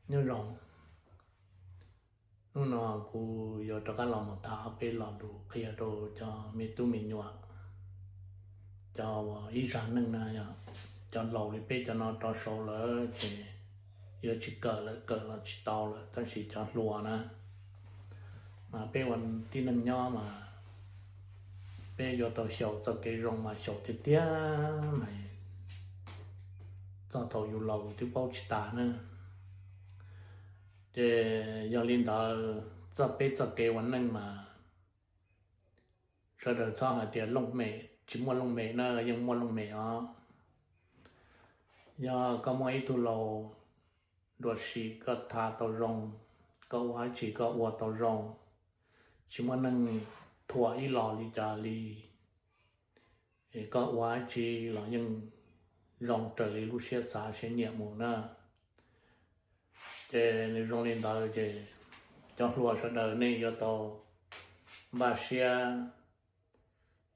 Nyob zoo, hnub no kuv yuav rov qab los mus tham ob peb lo lus qhia rau cov me tub me nyuam, cov uas ib zag neej na yom, cov laus li peb cov no rov saud lawm ces yuav tsis kawm lawm, kawm los tsis tau lawm, tab sis cov hluas na, mas peb ua tib neeg nyob mas peb yuav tau xyaum txoj kev zoo mas xyaum tiag tiag mas txog thaum yus laus yus twb paub tsis tas na. Ces yog li ntawd txoj peb txoj kev ua neej mas sawv daws txhob hais tias looj mem tsis muaj looj mem na, yeej muaj looj mem os. Yog koj muaj ib tug laus dua si koj tham tau zoo, koj ua dab tsi koj ua tau zoo, tsis muaj neeg thuam ib los li cas li, es koj ua dab tsi los yeej zoo raws li lub siab xav siab nyiam mus na. Ces nws zoo li ntawd ces cov hluas sawv daws nej yuav tau npaj siab,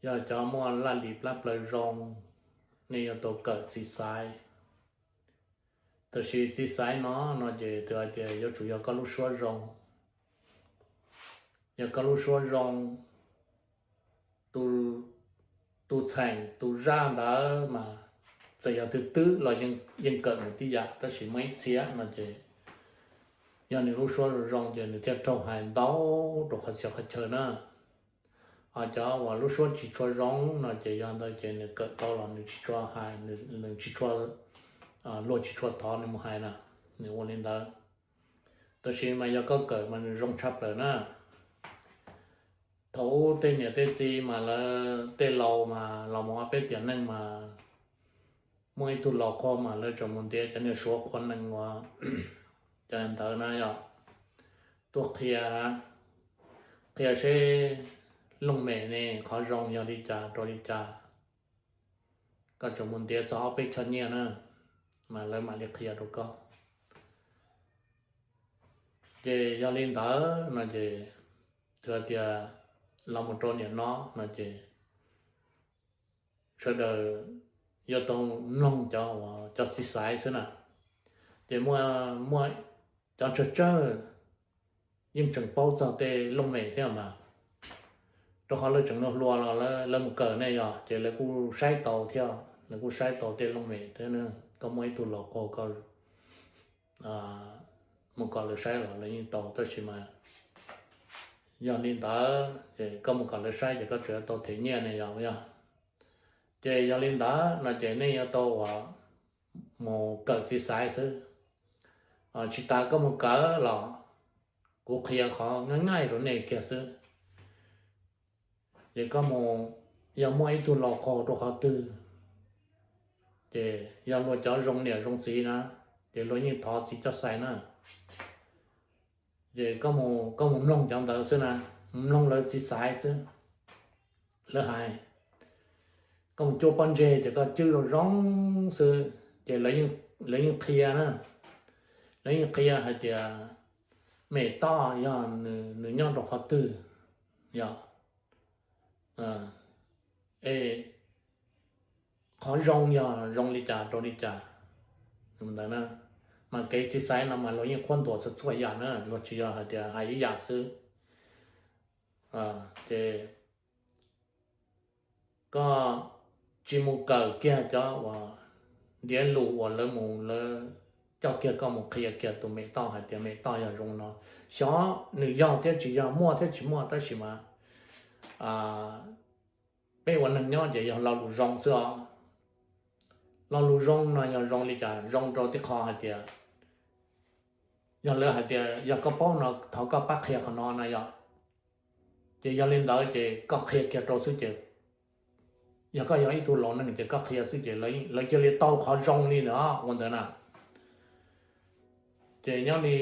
yog cov muaj laj lim plab plaws zoo, nej yuav tau kawm txiv xaiv. Tab sis txiv xaiv no, no ces tus hais tias yuav tsum yog koj lub suab zoo. Yog koj lub suab zoo, tus txheem tus zaj ntawd mas txawm yog twg twb los yeej kawm mus tib yam, tab sis muaj ib txhia no ces yog nws lub suab zoo zoo ces nws thiaj raug hais ntau rau qhov txhia qhov chaw na. Ho cov uas lub suab tsis tshua zoo no ces yog ntawd ces nws kawm tau los nws tsis tshua hais, nws tsis tshua, luag tsis tshua thov nws mus hais na, nws ua li ntawd. Tab sis mas yog koj kawm mas nws zoo tshaj plaws na. Thaum ub tej niam tej txiv mas lawv tej laus mas los mus ob peb tiam neej mas muaj ib tug laus qhua mas lawv tseem mus ntiav cov niag suav qhua nees uas cov ntawd na yom, tuaj qhia, qhia seb looj mem ne qhov zoo yog li cas rau li cas. Koj tseem mus ntiav txog ob peb choj nyiaj na, mas lawv mam li qhia rau koj. Ces yog li ntawd no ces, txawm tias los mus rau niam no no ces sawv daws yuav tau mloog cov, cov txiv xaiv xwb na. Ces muaj cov tsawg tsawg yeej tseem paub txog tej looj mem thiab mas, rau qhov lawv tseem hluas los lawv mus kawm ne yog, ces lawv kuj saib tau thiab, lawv kuj saib tau tej looj mem thiab. Koj muaj ib tug laus qaug koj mus kom lawv saib los lawv yeej tau, tab sis mas yog li ntawd koj mus kom lawv saib ces koj tseem yuav tau them nyiaj ne yog, yog. Ces yog li ntawd no ces nej yuav tau mus kawm txiv xaiv xwb. Tsis tas koj mus kawm los kuv qhia qhov nyaj nyaj rau nej kiag xwb. Ces koj mus, yog muaj ib tug laus qaug rau qhov twg, ces yog luag cov zoo niam zoo txiv na, ces luag yeej thov txiv coj xaiv na. Ces koj mus mloog cov ntawd xwb na, mloog lawv txiv xaiv xwb. Lawv hais, koj mus cuab pob ntseg ces koj cwb zoo zoo xwb, ces lawv yeej qhia na. Lawv yeej qhia hais tias mem toj yog nws nyob rau qhov twg, yog, es qhov zoo yog zoo li cas rau li cas ntawd na. Mas kev txiv xaiv no mas luag yeej qhuab ntuas txhua txhua yam na, luag tsis yog hais tias hais ib yam xwb. Ces koj tsis mus kawm kiag cov uas ntiav lus uas lawv mus lawv coj kiag koj mus qhia kiag tus mem toj hais tias mem toj yog zoo no. Xyov nws yog thiab tsis yog, muaj thiab tsis muaj, tab sis mas peb ua neeg nyob ces yog lo lus zoo xwb os. Lo lus zoo no yog zoo li cas? Zoo rau tib qho hais tias, yog lawv hais tias yog koj paub no thov koj pab qhia qhov no na yom. Ces yog li ntawd ces koj qhia kiag rau xwb ces, yog koj yog ib tug laus neeg ces koj qhia xwb ces lawv cia li tau qhov zoo li ntawd ua ntawd na. Ces nyob li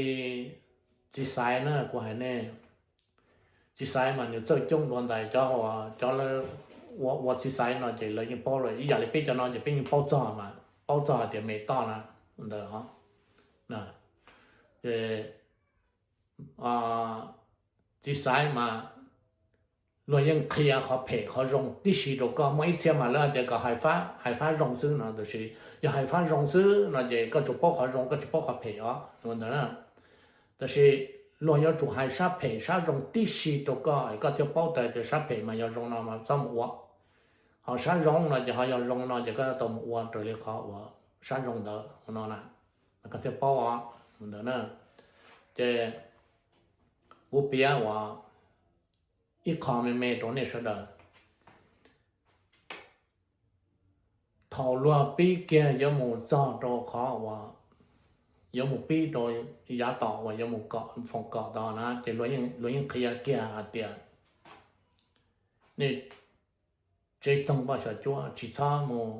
txiv xaiv na, kuv hais nej, txiv xaiv mas nws txawj coob dua ntais cov, cov ua txiv xaiv no ces lawv yeej paub lawm, ib yam li peb cov no ces peb yeej paub txog mas, paub txog hais tias mem toj na ntawd. Ces txiv xaiv mas luag yeej qhia qhov phem qhov zoo tib si rau koj. Muaj ib txhia mas lawv hais tias kom hais fab, hais fab zoo xwb no, tab sis yog hais fab zoo xwb no ces koj tsuas paub qhov zoo, koj tsis paub qhov phem os, ua ntawd na. Tab sis luag yuav tsum hais sab phem sab zoo tib si rau koj, koj thiaj paub tias sab phem mas yog zoo no mas txhob mus ua, ho sab zoo no ces ho yog zoo no ces koj tau mus ua raws li qhov uas sab zoo ntawd no na, koj thiaj paub os, ua ntawd na. Ces kuv piav uas ib qho me me rau nej sawv daws. Thaum luag pib kiag yuav mus txog rau qhov uas yuav mus pib rau yav tom uas yuav mus kom foom kom tod na ces luag yeej qhia kiag hais tias nej tsev txoog poj xyom cuab tsis txhob mus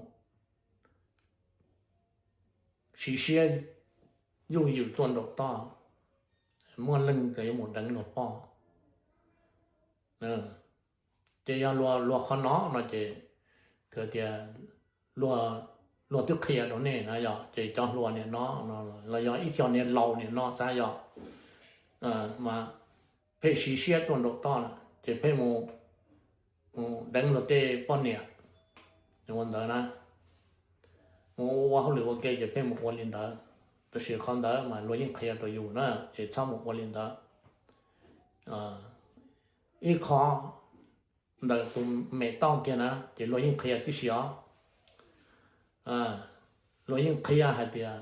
siv siab yuj ywm tuaj nraum toj, muaj leej twg yuav mus deev luag poj. Ces yog luag qhov no no ces tias luag twb qhia rau nej na yog ces cov hluas niam no los yog ib co niam laus niam no xav yog mas pheej siv siab tuaj nraum toj lawm ces pheej mus deev luag tej poj niam ua ntawd na, mus ua hauj lwm ua ke ces pheej mus ua li ntawd. Tab sis qhov ntawd mas luag yeej qhia rau yus na ces txhob mus ua li ntawd. Ib qho ntawm tus me toj kiag na ces luag yeej qhia tib si os. Luag yeej qhia hais tias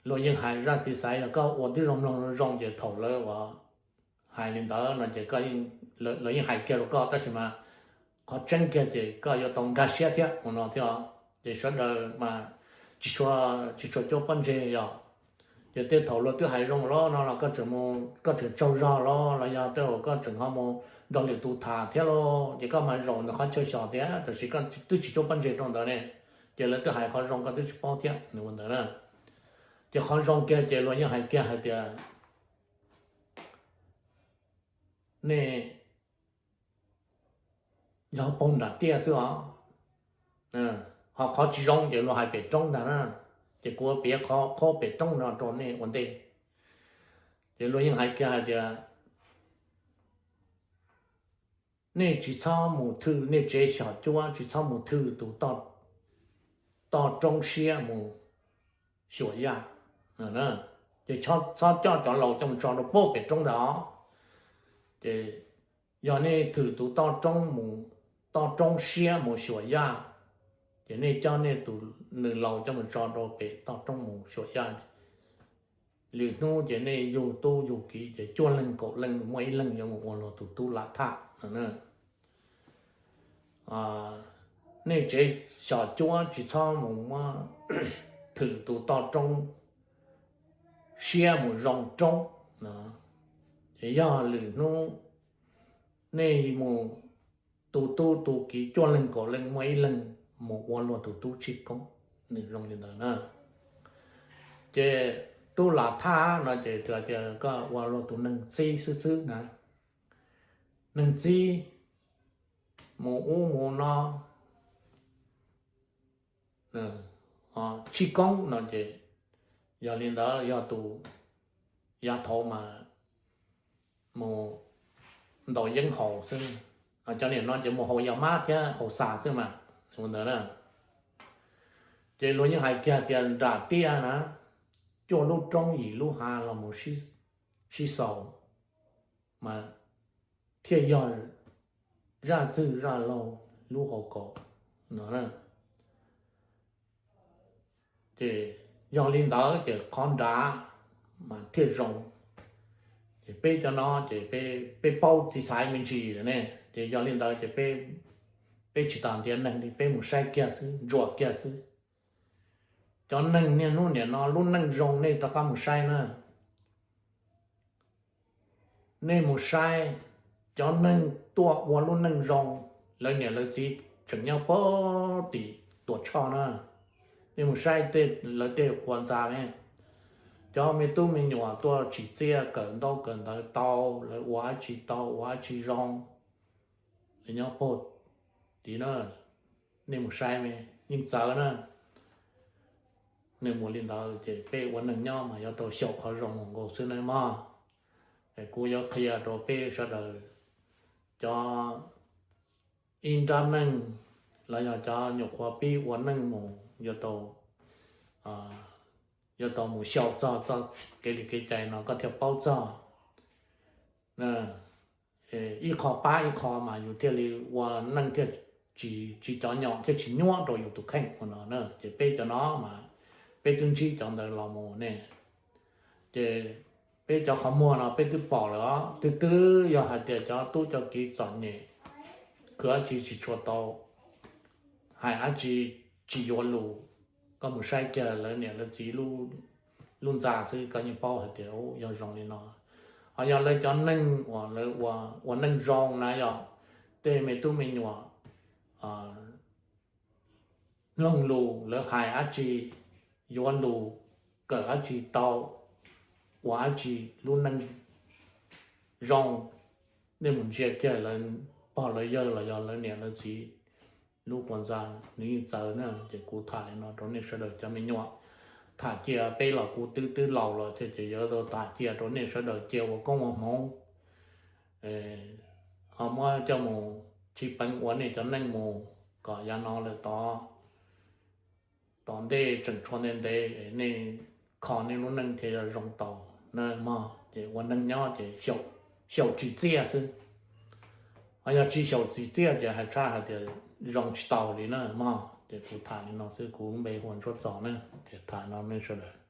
luag yeej hais zaj txiv xaiv yog koj ua tib zoo mloog zoo ces thaum lawv uas hais li ntawd no ces koj, lawv yeej hais kiag rau koj tab sis mas qhov tseeb kiag ces koj yuav tau nkag siab thiab ua no thiab. Ces sawv daws mas tsis tshua, tsis tshua cuab pob ntseg yog ces tej thaum luag twb hais zoo los no los koj tseem mus, koj tseem tsaug zog los los yog tej uas koj tseem ho mus nrog lwm tus tham thiab lauj ces koj mas zaum ntawm qhov chaw xyom thiab tab sis koj twb tsis cuab pob ntseg rau ntawd ne, ces lawv twb hais qhov zoo koj twb tsis paub thiab nws ua ntawd na. Ces qhov zoo kiag ces luag yeej hais kiag hais tias nej yog paug nram tiaj xwb os, ho qhov tsis zoo ces luag hais pem roob ntag na. Ces kuv piav qhov pem roob no rau nej ua ntej. Ces luag yeej hais kiag hais tias nej tsis txhob mus thwj, nej tsev xyom cuab tsis txhob mus thwj tus toj roob siab mus xyuas yaj. Ces txhob coj cov laus coj mus tso rau puag pem roob ntag os. Ces yog nej thwj tus toj roob mus, toj roob siab mus xyuas yaj, ces nej coj nej tus, nws laus coj mus tso rau pem toj roob mus xyuas yaj. Lwm hnub ces nej yug tub yug kiv ces cuaj leeg kaum leej muaj ib leeg yuav mus ua luag tus tub lam thaj no. Nej tsev xyom cuab tsis txhob mus muab thwm tus toj roob siab mus zoo roob no. Ces yog lwm hnub nej mus tu tub tu kiv cuaj leeg kaum leej muaj ib leeg mus ua luag tus tub tshij koob, nws zoo li ntawd na. Ces tub lam thaj no ces tias koj ua luag tus neeg txib xwb xwb na, neeg txib mus ub mus no, tshij koob no ces yog li ntawd yog tus yav thaum mas mus ntaus yeeb haus xwb, cov niam no ces mus haus yas mab thiab haus xas xwb mas ua ntawd na. Ces luag yeej hais kiag tias nram tiaj na, cuaj lub roob yim lub hav los mus sib xaus mas thiaj yog zaj txwg zaj laug lub hauv kaus no. Ces yog li ntawd ces qhov nrad mas thiaj zoo. Ces peb cov no ces peb paub txiv xaiv me ntsis lawm ne, ces yog li ntawd ces peb tsis tas ntiav neeg li, peb mus saib kiag xwb, ntsuas kiag xwb. Cov neeg niaj hnub nim no lub neej zoo nej rov qab mus saib na. Nej mus saib cov neeg tuaj ua lub neej zoo, lawv niam lawv txiv tseem nyob puag tim Tuam Tshoj na. Nej mus saib lawv tej quas ntxa ne, cov me tub me nyuam tuaj tsim txiaj kawm ntaub kawm ntawv tau, lawv ua dab tsi tau, ua dab tsi zoo, lawv nyob puag tid na. Nej mus saib me yeej txawv na. Nej mus li ntawd ces peb ua neeg nyob mas yuav tau xyaum qhov zoo mus nkaus xwb na mog. Es kuv yuav qhia rau peb sawv daws cov ib nrab neej los yog cov nyuam qhuav pib ua neej mus yuav tau, yuav tau mus xyaum txog txoj kev li kev cai no koj thiaj paub txog. Ib qho pab ib qho mas yus thiaj li ua neej thiaj tsis, tsis cov nyom thiaj tsis nyuab rau yus tus kheej ua no na. Ces peb cov no mas peb twb ntsib cov ntawd los mus ne. Ces peb cov qhov muag no peb twb pom lawm os, twb twb yog hais tias cov tub cov kiv txom nyem, khwv dab tsi tsis tshua tau, hais dab tsi tsis yuav lus, koj mus saib kiag lawv niam lawv txiv lub ntxa xwb koj yeej paub hais tias yog zoo li no. Ho yog lawv cov neej uas lawv ua neej zoo na yog tej me tub me nyuam mloog lus, lawv hais dab tsi yuav lus, kawm dab tsi tau, ua dab tsi lub neej zoo, nej mus ntsia kiag lawv pog lawv yawg los yog lawv niam lawv txiv lub quas ntxa nws yeej txawv na. Ces kuv tham li no rau nej sawv daws cov me nyuam, tham cia peb los kuv twb twb laus lawm thiab ces yuav tau tham cia rau nej sawv daws cia ua koob ua hmoov, ho muab coj mus chiv peev ua nej cov neej mus kom yav no lawm tod, tom ntej tseem tshuav ntev ntev nej kho nej lub neej thiaj yuav zoo tau na mog. Ces ua neej nyob ces xyaum tsim txiaj xwb. Ho yog tsis xyaum tsim txiaj ces hais tshaj hais tias zoo tsis tau li na mog. Ces kuv tham li no xwb, kuv npe hu ua Ntsuab Txos na, ces tham no nej sawv daws